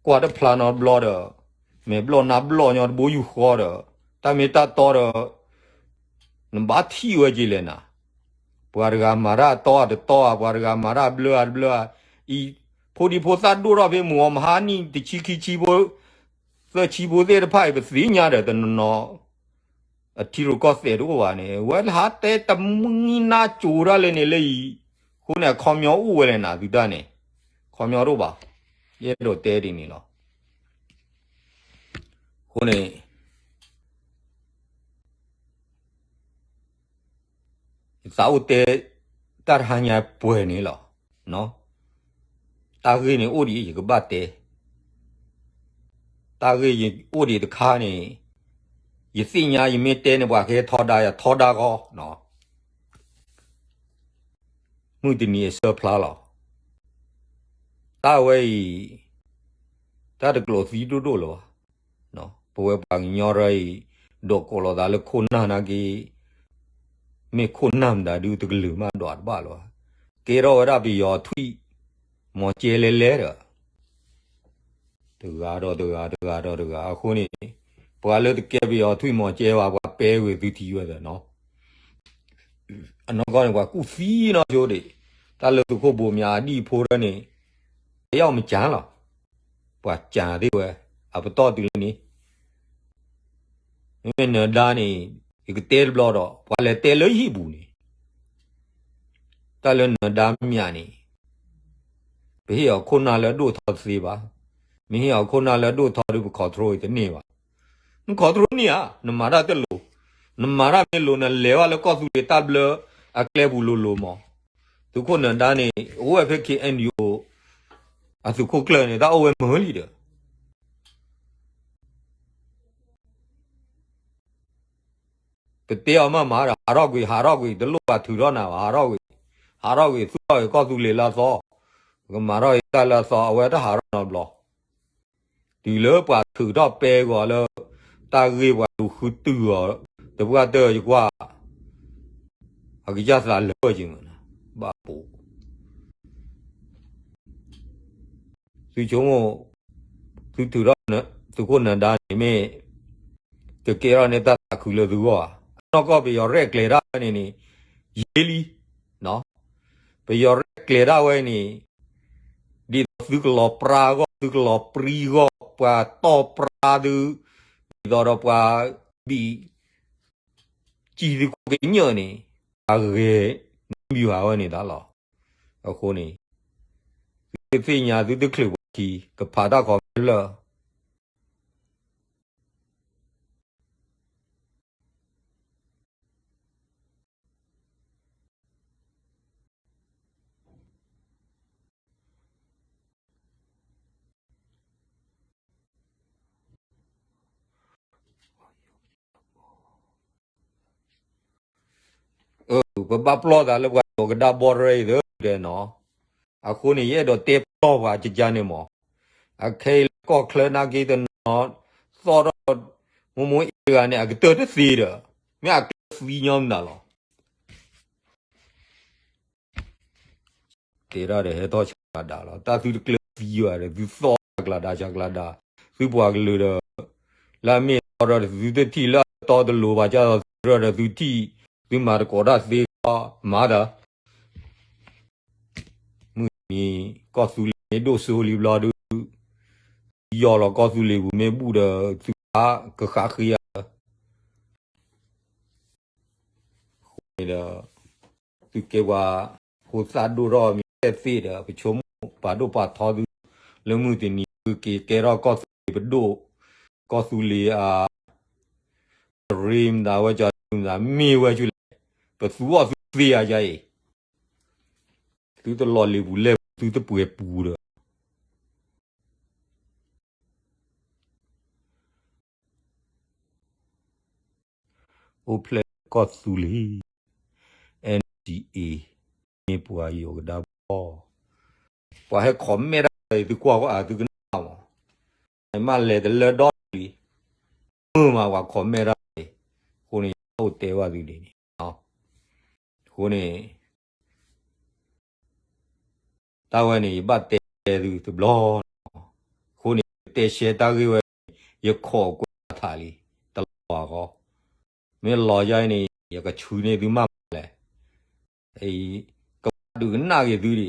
ကွၢ်တဖျါနီတဘျီဒီး မဲာ်ဘျီၣ်နါဘျီၣ်ညီတဘိယူၢ်ဃီဒီး တၢ်မ့ၢ်တၢ်တီဒီး နဘၣ်ထံၣ်ဝဲက့ၤလဲၣ်နၤ. ပှၤတဂၤမၤတၢ်တီအတတီဧါ, ပှၤတဂၤမၤတၢ်ဘျၢအတဘျၢဧါ, အံၤ ဖိဒံဖိသၣ်ဒိၣ်ထီၣ်ဖဲမုၢ်ဂီၤမဟါနံၣ်တဆံခံဆံဖိ သၢဆံဖိသ့ၣ်တဖၣ်အံၤ ပသ့ၣ်ညါဒီးတနီၤနီၤ အထံရူၢ်ကီၢ်သဲးတအိၣ်ဘၣ်န့ၣ် ဝဲလၢဟးတဲတမံနါကိၤတၢ်လဲၣ်န့ၣ်လၢအံၤ, အဃိန့ၣ် အခီပညီအိၣ်ဝဲလဲၣ်နၤ သုတၢ်န့ၣ်, ခီပညီတအိၣ်ဘၣ်, ယအဲၣ်ဒိးတဲဒ်န့ၣ်လီၤ. အဃိန့ၣ် ယသးအိၣ်တဲ တၢ်တဟါညါပှဲၤန့ၣ်လီၤ. တၢ်ဂ့ၢ်န့ၣ်အိၣ်ဒံးယကဘၣ်တဲ, တၢ်ဂ့ၢ်ယအိၣ်ဒံးတခါန့ၣ် ယသ့ၣ်ညါယမ့ၢ်တဲန့ၣ် ပှၤကဟဲထီဒါယၤထီဒါဂီၢ်, မုၢ်တနံၤအဆၢဖျါလီၤ. တၢ်ဝဲအံၤ တၢ်တကျိာ်သံဒိၣ်ဒိၣ်လၢၤဘၣ်. ပဝဲပှၤကညီရၢအံၤ ဒိးကိးလီၤသးလၢခိၣ်နၢ်နာ်က့, မ့ၢ်ခိၣ်နၢ်မတၤဒုတကလုာ်မးဒွးတဘၣ်လၢၤဘၣ်. ကဲထီၣ်ဝဲဒၣ်ပယီၤထွံၣ် မီၤကဲလဲလဲဒီး တဂၤဒီးတဂၤ တဂၤဒီးတဂၤ အဃိန့ၣ် ပှၤလၢတကဲပယီၤထွံၣ်မီၤကဲဘၣ် ပှၤပဲဝဲသုထံၣ်ဝဲသ့ၣ်နီၤ. အနီၢ်ကီၢ်န့ၣ် ပှၤကူၣ်သံနီၢ်ဆိဒံး, တၢ်လၢသုးခိၣ်ဘိမၠးအဒံၣ်ဖိရၢန့ၣ် ပယီၤမကၠၢလီၤ. ပှၤကၠၢသ့ၣ်ဝဲ အပတီၢ်တုၤလၢန့ၣ် မ့မ့ၢ်နၢၤဒါန့ၣ် ယကတဲတဘျီဒီး ပှၤလဲၤတဲလၢယဟံၣ်ပူၤန့ၣ် တၢ်လၢနၢၤဒါမၠးန့ၣ် ပဟ့ၣ်အီၤခိၣ်နၢ်လၢအဒိၣ်ထီတသ့ဘၣ်. မ့ၢ်ဟ့ၣ်အီၤခိၣ်နၢ်လၢအဒိၣ်ထီဒီး ပ control တန့ၢ်ဘၣ်. န control န့ၢ်ဧါ, နမၤတၢ်တလိၤ, နမၤတၢ်မ့ၢ်လိၤ နလဲၤဘၣ်လၢကီၢ်သူလ့ၤတၢ်ဘျၢအကျဲပူၤလိၤလိၤမး. သုးခိၣ်နၢၤဒါန့ၣ် အိၣ်ဝဲဖဲ K N U အသုးခိၣ်ကျၢၢ်န့ၣ် တၢ်အိၣ်ဝဲမုာ်လံဒီး ပတဲအီၤမးမးဒီး ဟးထီၣ်ကွံာ် ဟးထီၣ်ကွံာ် တလိၣ်ဘၣ်ထုးထီၣ်နၤဘၣ် ဟးထီၣ်ကွံာ်, ဟးထီၣ်ကွံာ် သူၣ်ထီၣ်ကွံာ်ကီၢ်သူလ့ၤလၢအသီ, ပကမၤထီၣ်က့ၤတၢ်လၢအသီ အဝဲတဟးထီၣ်နီတဘျီ, တုၤလၢပှၤထုးထီၣ်ပဲဂီၤလၢ တၢ်ဂ့ၢ်ပှၤလူၤဃုတုၤအီၤ တပှၢ်တၢၢ်ယကွၢ် အကစၢ်သးလၢာ်က့ၤမး ဘၣ်ပိာ် သုဆိကမိၣ် သုထုးထီၣ် သုးခိၣ်နၢၤဒါန့ၣ်မ့ၢ် ကကဲထီၣ်န့ၢ်တၢ်သးခုလၢသုဂီၢ်ဧါ. အနီၢ်ကီၢ်ပယီၤရဲၣ်ကျဲၤတၢ်ဝဲန့ၣ်န့ၣ် ယ့လံ, ပယီၤရဲၣ်ကျဲၤတၢ်ဝဲန့ၣ် ဒ်သိးသုကလီၤပြါဂီၢ် သုကလီၤပြံဂီၢ် ပှၤတီၢ်ပြါသု ဒ်သိးဒီးပှၤဘံၣ် စံၣ်သုးခိၣ်ကညၢၢ်န့ၣ် ပှၤဂဲၤနမံၤဟးဝဲန့ၣ်တၢ်လီၤ. အဃိန့ၣ် သုတသ့ၣ်ညါ သုတချုးပှၤခံ ကဖးတၢ်ခီဖျိလၢ ပဘၣ်ပျီၢ်သးလၢပှၤဒိးကဒါဘီရဲအံၤသၢတဲနီၤ. အဃိန့ၣ် ယအဲၣ်ဒိးတဲပျီၢ်ပှၤကကါန့ၣ်မး, အခဲအံၤလၢကီၢ်ချၢနာ်က့တနီၤ သီၣ်ထီၣ် မိၢ်မိၢ်အ့ၣ်ဂၤန့ၣ် အကတၢၢ်တသ့ဒီး မ့ၢ်အကျၢၤသံညီမနုၤလီၤ. တဲဒၣ်ဒီးဟဲထီၣ်ဆးကျးဒးလီၤ. တၢ်သုတကျၢၤသံဘၣ်ဒီး သုသီၣ်ဆးကျးဒးဆးကျးဒး, သုပှၤကလုာ်ဒီး လၢအမ့ၢ်သီၣ်ဒီးသုတထံၣ်, လၢအတီတလိၤဘၣ်ကၢ်သီၣ်သရၢဒီးသုထံၣ်, သုမၤသကိးတၢ်သ့ခီမၤဒီး မုၢ်နံၤ ကီၢ်သူလ့ၤမ့ၢ်ဒိၣ်စိလံဘျီဒုး, ယီၢ်လီၤကီၢ်သူလ့ၤပူၤမ့ၢ်ဘူၣ်ဒီး သုကဃၣ်ဃ့ဧါ. အဃိန့ၣ်ဒီး သုကဲပှၤဖိသၣ်ဒိၣ်ထီၣ်မ့ၢ်တဲသ့ဒီး ပဆိကမိၣ်ပာ်ဒိၣ်ပာ်ထီသု လၢမုၢ်တနံၤသုက့ၤကဲထီၣ်ကီၢ်သူလ့ၤပဒိၣ်, ကီၢ်သူလ့ၤအ တရ့မသးဝဲကၠီၤမသးမ့ၢ်ဝဲဆူလဲၣ်, ပသူအီၣ်သုသ့ဧါယါအံၤ, သုတလီၤလ့ၤပူၤလဲၣ် သုတပှဲၤပူၤဒီး အိၣ်ဖျဲၣ်ကီၢ်သူလ့ၤ NCA မ့ၢ်ပှၤယိၤကဒါဘီ, ပှၤဟဲ comment တၢ်အံၤ သုကွၢ်ဃီအသုကနၣ်မး, မ့ၢ်လဲၤတလၢဒီလံ, မုာ်မးပှၤ comment တၢ်အံၤ, အဃိန့ၣ် ယအိၣ်တဲဘၣ်သုဒ်န့ၣ်, အဃိန့ၣ် တၢ်ဝဲန့ၣ် ယဘၣ်တဲသုတဘျီလီၤ. အဃိန့ၣ် ယတဲရှဲတၢ်ဂ့ၢ်ဝဲန့ၣ် ယခိးကွဲးထးလံ, တလီၤဘၣ်ဃီ, မ့ၢ်လီၤယါအံၤန့ၣ် ယကဆှုန့ၢ်သုမးမးလဲၣ်, ကဘၣ်ဒုးကနၣ်က့ၤသုဒံး, တီ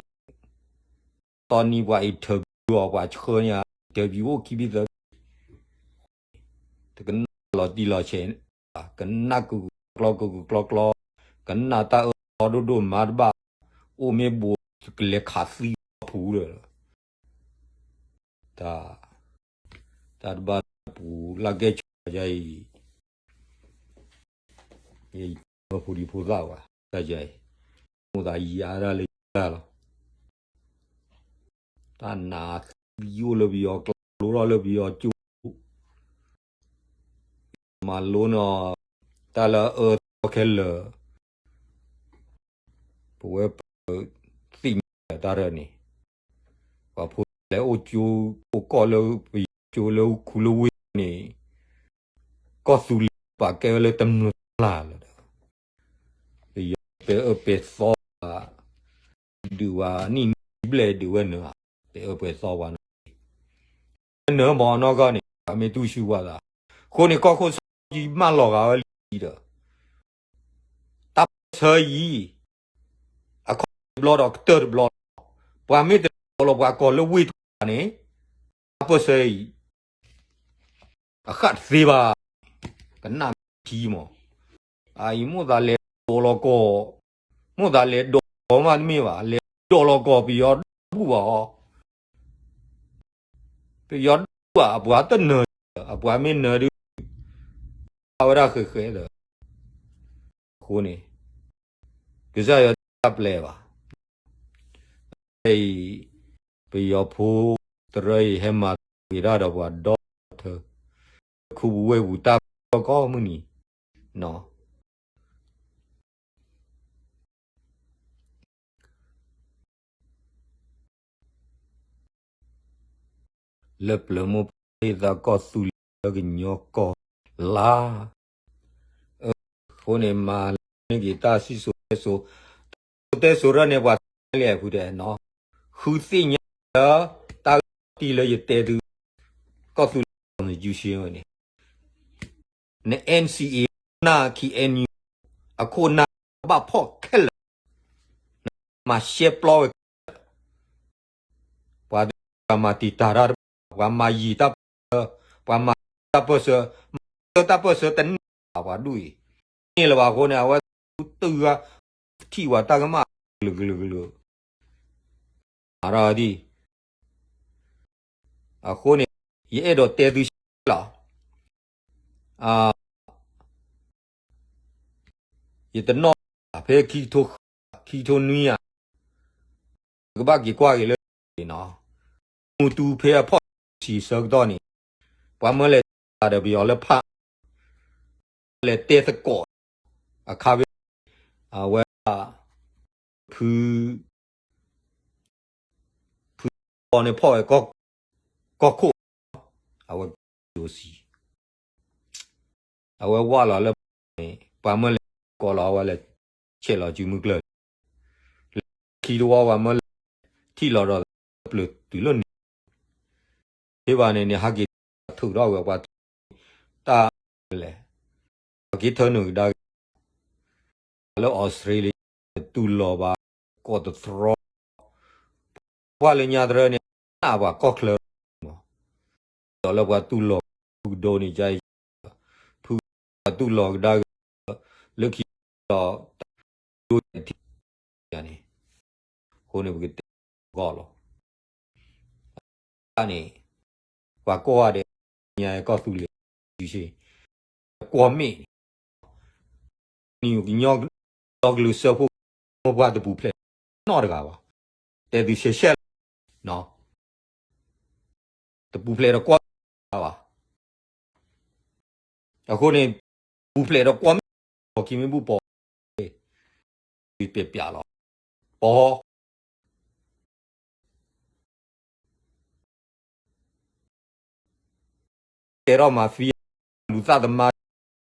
နံၤပှၤ interview အီၤ ပှၤဆှၢန့ၢ်ဧါ, interview အိၣ်ခံဘ့ၣ်သၢဘ့ၣ် တကနၣ်လီၤတံၢ်လီၤဆဲး, ကနၣ်ကကျီကကျီကကျီ, ကနၣ်တၢ်အၢၣ်လီၤဒိၣ်ဒိၣ်မၤတဘၣ်, အိၣ်မ့ၢ်ဘူး ကလဲၤခးသံဖူဒီး, တၢ်, တၢ်တဘၣ်ပူၤလၢကဲဆိးယါအံၤ, ယဖိဒံဖိသၣ်ဝဲ, တၢ်ယါအံၤ, မိၢ်သးယါဒၣ်လၢယါလီၤ. တၢ်နးသံအိၣ်လၢပယီၤကျိ လိထီၣ်လၢပယီၤကၠိ, မၤလိန့ၢ်အီၤ တၢ်လၢအအၢသီခဲလၢာ်, ပဝဲပသ့ၣ်ညါတၢ်ရၢၢ်န့ၣ်, ပှၤဖိလဲၤအိၣ်ကၠိ အိၣ်ကီၢ်လၢပယီၤကၠိလၢခူလၢဝ့ၢ်န့ၣ်, ကီၢ်သူလ့ၤပာ်ကဲဝဲလၢတမျၢၢ်လၢ်လၢာ်ဒီး ပယီၤပဲာ်အၢပဲာ်သီဧါ, ဒုးဝဲနံၣ်နံၣ်ဘျဲၣ်ဒုးဝဲနၢၤ, ပဲာ်အၢပဲာ်သီပှၤနီၤ, ပဲာ်နၢၤမ့ၢ်နီၢ်ကီၢ်န့ၣ် ပှၤမ့ၢ်တူၢ်ဆူပှၤသး, အဃိန့ၣ် ကီၢ်ခိၣ်စီကံမၢလီၤဂာ်ဝဲလံဒီး တၢ်ပၢၢ်ဆၢအံၤ အခီၣ်တဘျီဒီးကတၢၢ်တဘျီလီၤ. ပှၤမ့ၢ်တဒိးလီၤပှၤကီၢ်လၢဝ့ၢ်တပၤန့ၣ် တၢ်ပၢၢ်ဆၢအံၤ အဃၣ်တသ့ဘၣ်. ကနၣ်ထံမး, အအံၤမိၣ်သးလဲၤဒိးလီၤကီၢ်, မိၣ်သးလဲၤဒိးမးတမ့ၢ်ဘၣ်, လဲၤဒိးလီၤကီၢ်ပယီၤဒူၣ်ဘၣ်အီၤ ပယီၤဒူၣ်ဘၣ် အပှၤတနၢၤ, အပှၤမ့ၢ်နၢၤဒုး အဝဲဒၣ်ဃဲးဃဲးဒီး အဃိန့ၣ် ကစၢ်ယွၤတၢ်ပျဲဘၣ်. ဖဲအံၤ ပယီၤဖိတရၢအံၤ ဟဲမၤသကိးတၢ်ဒီးပှၤဒီထၢ ခူပူၤဝ့ၢ်ပူၤတၢ်ကီကီၢ်မုၢ်နံၤ လၢပျၢၤမိၢ်ပှၢ်ဟ့ၣ်သးကီၢ်သူလ့ၤလၢကညီကီၢ်လါ, အဃိန့ၣ် မၤန့ၢ်က့ၤတၢ်စံၣ်စိၤတဲစိၤ, တဲစိၤရၢၢ်န့ၣ် ပှၤတဲလဲၣ်ဖုတဲနီၤ, ဃုသ့ၣ်ညါလၢ တၢ်ဂ့ၢ်တံၢ်လၢယတဲသု ကီၢ်သူလ့ၤ constitution ဝဲန့ၣ် န NCA န KNU အခိၣ်နၢ်ဘၣ်ဖီၣ်ခဲလၢာ်, မၤရှဲပျီဝဲခဲလၢာ်, ပှၤဒုးပှၤမၤတံာ်တာ်တၢ်တဘၣ်, ပှၤမၤယံာ်တၢ်ပၢၢ်ဆၢ, ပှၤမၤတၢ်ပၢၢ်ဆၢ, မၤတၢ်ပၢၢ်ဆၢတန့ၢ်ဘၣ်ပှၤဒူၣ်အံၤ, န့ၢ်လၢၤဘၣ်အဃိန့ၣ် အဝဲတုၤဂၤ ထံၣ်ဝဲတၢ်ကမၣ်ကလုာ်ကလုာ်ကလုာ် မၤထီၣ်ဒံး အဃိန့ၣ် ယအဲၣ်ဒိးတဲသုလီၤ. ယတနီၣ်ဖဲခံကထိ ခံကထိနွံဧါ, ကဘၣ်က့ၤကွၢ်က့ၤလၢနီၤ, မူတူဖဲအဖီၣ်ဆံးဆၢကတီၢ်န့ၣ် ပှၤမၢလဲၤတၢ်ဒီးပယီၤလၢဖး လဲၤတဲသကိး အခါဖဲ အဝဲ ဖု ဖုကီန့ၣ်ဖီၣ်ဝဲ ကီၢ်ခိၣ် အဝဲ ဒိၣ်စံ အဝဲဝးလီၤလၢန့ၣ် ပှၤမၢလဲၤကိးလီၤဝဲလဲၤ ဆဲးလီၤစုမုၢ်ကျၢၢ် လၢခံတဝီ ပှၤမၢလဲၤ ထံၣ်လီၤဒီး ပျၢၤတုၤလၢန့ၣ် ဖဲဘၣ်န့ၣ်န့ၣ် ဟးက့ၤထုးထီၣ်ဝဲပှၤ တၢ်လဲၣ် ပှၤက့ၤထၢနုာ်ကဒါက့ၤ လၢအီစထြ့လယါ တူၢ်လိာ်ဘၣ် ကီၢ်တတြီ ပှၤလၢညါတရၢန့ၣ် နၢ်ပှၤကီၢ်ချၢ ဒီးလၢပှၤတူၢ်လိာ်ဖုကဒိန့ၣ် ဖုပှၤတူၢ်လိာ်ကဒါက့ၤ လၢခံဒီး ဒိယၤထံယၤန့ၣ် အဃိန့ၣ်ပကတဲဂီၢ်လီၤ န့ၣ် ပှၤကိးဂၤဒဲး ညါကီၢ်သူလ့ၤ ကွီၢ်မ့ၣ်န့ၣ် နံၣ်ကညီ ဒီကလုာ်စၢဖှိၣ် မိၢ်ပှၢ်တပူၤဖျဲးနီတဂၤဘၣ် တဲသုဆဲးဆဲးလီၤ တပူၤဖျဲးဒီးကွီၢ်မ့ၣ်ဘၣ် အဃိန့ၣ် ပူၤဖျဲးဒီးကွီၢ်မ့ၣ် ပီၢ်ခံမ့ၢ်ဘူၣ်ပီၢ် ပျဲးပျးလီၤ ပီၢ် တဲထီၣ်မၤသံ လူၤသးသမါ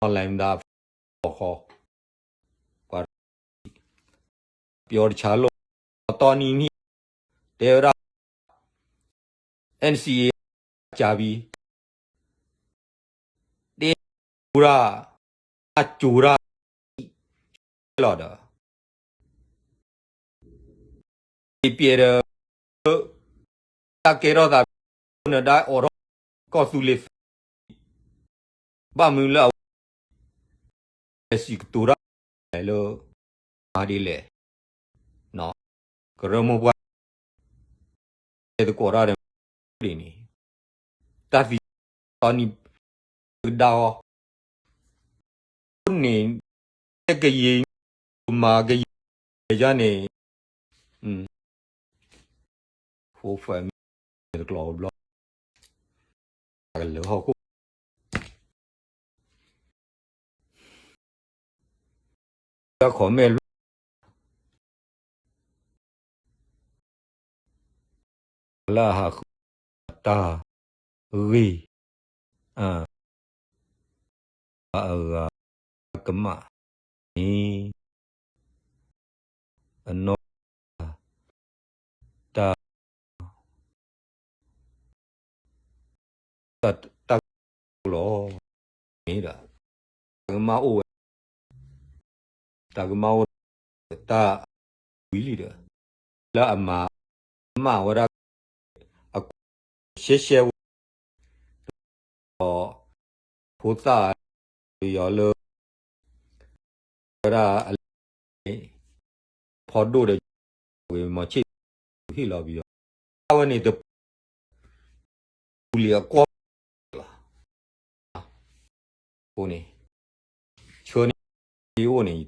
online မတၤ ဃီ ပှၤ ပယီၤတဆါလိၣ် တီနံၤနံၤ တဲဝဲဒၣ် NCA ကၢ်ဘံ တဲ ကၠိဒၣ် အကၠိဒၣ် လီၤဒီး က့ၤပျဲဒီး တၢ်ကဲထီၣ်သး နဒါအိးထီၣ် ကီၢ်သူလ့ၤ ဘၣ်မနုၤလၢအဝဲ စံးကတိၤတၢ်လၢ မၤဒ်လဲၣ် ကရၢမိၢ်ပှၢ် တဲသကိးတၢ်ဒီး န့ၣ် တၢ်သံ တီနံၤ ကဒါအီၤ န့ၣ် ကယံၤ မၤကယံၤ ယၤန့ၣ် ဖိဖဲမ့ၢ်တကျီဘျီ ကလၢဟီၣ်ခိၣ် တၢ်ခီမဲာ်လွံၢ် လၢအဟးဃုတၢ်ဂ့ၢ် အဂၤကမၣ်န့ၣ် အနီၢ် တၢ် တၢ် တၢ်လီၤ မ့ၢ်ဒီး တၢ်ကမၣ်အိၣ်ဝဲ တၢ်ကမၣ်အိၣ် တၢ်ဝံၤလံဒီး လၢအမၤ မၤဝဲဒၣ် အ ရှဲရှဲဝဲ ဒီး ဖိသၣ် ပယီၤလၢ ဝဲဒၣ်အ ဖီဒိၣ်ဒီး ဝဲမၤဆ့ၣ် ဟ့ၣ်လီၤပယီၤ အဝဲန့ၣ်တ ပူၤလံအကွီၢ်လီၤ အဃိန့ၣ် ဆၢန့ၣ် အိၣ်န့ၣ်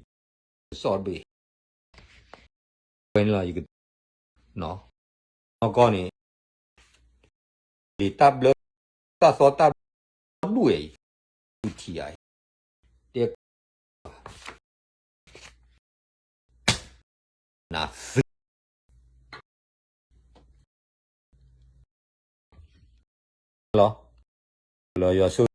စီၣ်ဘ့ၣ် ဝဲန့ၣ်လီၤ ယက နီၢ်ကီၢ်န့ၣ် လံာ်တၢ်ဘျၢ တၢ်သီတၢ်ဘျၢဒူၣ်ဝဲအံၤ ထံၣ်အံၤ တဲ နသု လီၤ လီၤယွၤဆိ